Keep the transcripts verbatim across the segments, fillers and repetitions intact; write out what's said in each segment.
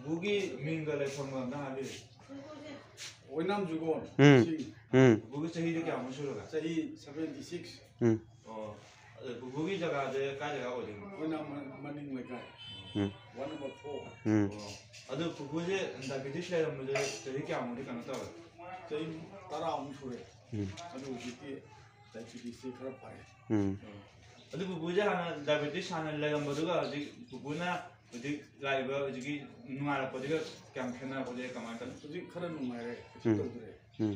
ꯄꯨꯒꯤ ꯃꯤꯡꯒ ꯂꯩꯐꯝꯒ ꯑꯝꯇ ꯍꯥꯏꯕꯤꯌꯨ꯫ ꯑꯣꯏꯅꯥꯝ ꯖꯨꯒꯣꯟ꯫ ꯎꯝ꯫ ꯁꯤꯡ꯫ ꯎꯝ ꯄꯨꯒꯤ ꯆꯍꯤꯗꯤ ꯀꯌꯥꯃꯨꯛ ꯁꯨꯔꯒꯦ? ꯆꯍꯤ seventy six꯫ ꯎꯝ ꯑꯣ, ꯑꯗꯣ ꯄꯨꯒꯤ ꯖꯒꯥꯁꯦ ꯀꯥꯏ ꯖꯒꯥ ꯑꯣꯏꯗꯣꯏꯅꯣ? ꯑꯣꯏꯅꯥꯝ ꯃ- ꯃꯅꯤꯡ ꯂꯩꯀꯥꯏ꯫ ꯎꯝ One number four꯫ ꯎꯝ ꯑꯣ, ꯑꯗꯨ ꯄꯨꯄꯨꯁꯦ diabetes ꯂꯩꯔꯝꯕꯁꯦ ꯆꯍꯤ ꯀꯌꯥꯃꯨꯛꯇꯤ ꯀꯩꯅꯣ ꯇꯧꯔꯦ? ꯆꯍꯤ ꯇꯔꯥꯃꯨꯛ ꯁꯨꯔꯦ꯫ ꯎꯝ ꯑꯗꯨ ꯍꯧꯖꯤꯛꯇꯤ diabetesꯁꯦ ꯈꯔ ꯐꯔꯦ꯫ ꯎꯝ ꯑꯗꯨ ꯄꯨꯄꯨꯁꯦ ꯍꯥꯟꯅ diabetes ꯍꯥꯟꯅ ꯂꯩꯔꯝꯕꯗꯨꯒ ꯍꯧꯖꯤꯛ ꯄꯨꯄꯨꯅ ꯍꯧꯖꯤꯛ ꯂꯥꯛꯏꯕ ꯍꯧꯖꯤꯛꯀꯤ ꯅꯨꯡꯉꯥꯏꯔꯛꯄꯗꯨꯒ ꯀꯌꯥꯝ ꯈꯦꯠꯅꯔꯛꯄꯁꯦ ꯀꯃꯥꯏꯅ ꯇꯧꯅꯤ? ꯍꯧꯖꯤꯛ ꯈꯔ ꯅꯨꯡꯉꯥꯏꯔꯦ꯫ ꯀꯩꯁꯨ ꯎꯝ꯫ ꯇꯧꯗ꯭ꯔꯦ꯫ ꯎꯝ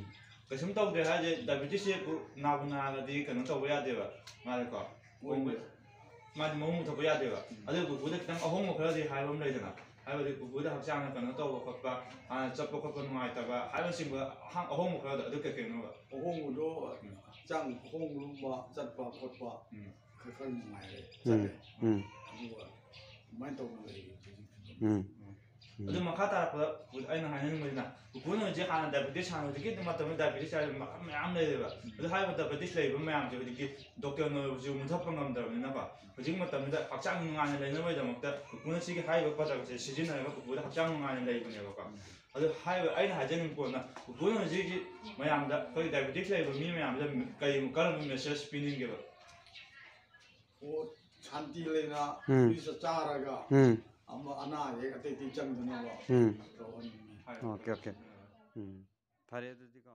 ꯀꯩꯁꯨꯝ ꯇꯧꯗ꯭ꯔꯦ ꯍꯥꯏꯁꯦ diabetesꯁꯦ ꯄꯨ- ꯅꯥꯕꯨ ꯅꯥꯔꯒꯗꯤ ꯀꯩꯅꯣ ꯇꯧꯕ ꯌꯥꯗꯦꯕ, ꯃꯥꯁꯦꯀꯣ꯫ ꯍꯣꯏ꯫ ꯃꯥꯗꯤ ꯃꯍꯨꯝ ꯄꯨꯊꯣꯛꯄ ꯌꯥꯗꯦꯕ꯫ ꯑꯗꯨ ꯄꯨꯄꯨꯗ ꯈꯤꯇꯪ ꯑꯍꯣꯡꯕ ꯈꯔꯗꯤ ꯍꯥꯏꯕ ꯑꯃ ꯂꯩꯗꯅ, ꯍꯥꯏꯕꯗꯤ ꯄꯨꯄꯨꯗ ꯍꯛꯆꯥꯡꯗ ꯀꯩꯅꯣ ꯇꯧꯕ ꯈꯣꯠꯄ, ꯍꯥꯟꯅ ꯆꯠꯄ ꯈꯣꯠꯄ ꯅꯨꯡꯉꯥꯏꯇꯕ ꯍꯥꯏꯕꯅꯆꯤꯡꯕ ꯑꯍꯥꯡ- ꯑꯍꯣꯡꯕ ꯈꯔꯗꯣ ꯑꯗꯨ ꯀꯩꯀꯩꯅꯣꯕ? ꯑꯍꯣꯡꯕꯗꯣ ꯍꯛꯆꯥꯡ ꯑꯍꯣꯡꯕꯒꯨꯝꯕ ꯆꯠꯄ ꯈꯣꯠꯄ ꯈꯔ ꯈꯔ ꯅꯨꯡꯉꯥꯏꯔꯦ꯫ ꯎꯝ ꯆꯠꯂꯦ꯫ ꯎꯝ ꯑꯗꯨꯒ ꯑꯗꯨꯃꯥꯏꯅ ꯇꯧꯅ ꯂꯩꯔꯤ ꯍꯧꯖꯤꯛ꯫ ꯎꯝ ꯑꯗꯨ ꯃꯈꯥ ꯇꯥꯔꯛꯄꯗ ꯑꯩꯅ ꯍꯥꯏꯅꯤꯡꯕꯁꯤꯅ, ꯄꯨꯄꯨꯅ ꯍꯧꯖꯤꯛ ꯍꯥꯟꯅ diabetes, ꯍꯥꯟꯅ ꯍꯧꯖꯤꯛꯀꯤ ꯃꯇꯝꯗ diabetes ꯍꯥꯏꯕ ꯃꯈꯜ ꯃꯌꯥꯝ ꯂꯩꯔꯦꯕ꯫ ꯑꯗꯨ ꯍꯥꯏꯔꯤꯕ diabetes ꯂꯩꯕ ꯃꯌꯥꯝꯁꯦ ꯍꯧꯖꯤꯛꯇꯤ ꯗꯣꯛꯇꯔꯅ ꯑꯣꯏꯔꯁꯨ ꯃꯨꯊꯠꯄ ꯉꯝꯗ꯭ꯔꯕꯅꯤꯅꯀꯣ, ꯍꯧꯖꯤꯛ ꯃꯇꯝꯁꯤꯗ ꯍꯛꯆꯥꯡ ꯅꯨꯡꯉꯥꯏꯅ ꯂꯩꯅꯕꯒꯤꯗꯃꯛꯇ ꯄꯨꯄꯨꯅ ꯁꯤꯒꯤ ꯍꯥꯏꯔꯤꯕ ꯄ꯭ꯔꯗꯛꯁꯦ ꯁꯤꯖꯤꯟꯅꯔꯒ ꯄꯨꯄꯨꯗ ꯍꯛꯆꯥꯡ ꯅꯨꯡꯉꯥꯏꯅ ꯂꯩꯕꯅꯦꯕꯀꯣ꯫ ꯑꯗꯨ ꯍꯥꯏꯔꯤꯕ ꯑꯩꯅ ꯍꯥꯏꯖꯅꯤꯡꯕ ꯄꯣꯠꯅ, ꯄꯨꯄꯨꯅ ꯍꯧꯖꯤꯛ ꯍꯧꯖꯤꯛ ꯃꯌꯥꯝꯗ ꯑꯩꯈꯣꯏ diabetes ꯂꯩꯕ ꯃꯤ ꯃꯌꯥꯝꯗ ꯀꯔꯤ, ꯀꯔꯝꯕ message ꯄꯤꯅꯤꯡꯒꯦꯕ? ꯑꯣ, ꯁꯥꯟꯇꯤ ꯂꯩꯅ ꯎꯝ꯫ ꯄꯤꯁ ꯆꯥꯔꯒ ꯎꯝ ꯑꯃ ꯑꯅꯥ ꯑꯌꯦꯛ ꯑꯇꯩ ꯑꯇꯩ ꯆꯪꯗꯅꯕ ꯎꯝ ꯇꯧꯍꯟꯅꯤꯡꯉꯤ꯫ ꯑꯣꯀꯦ ꯑꯣꯀꯦ ꯎꯝ ꯐꯔꯦ ꯑꯗꯨꯗꯤꯀꯣ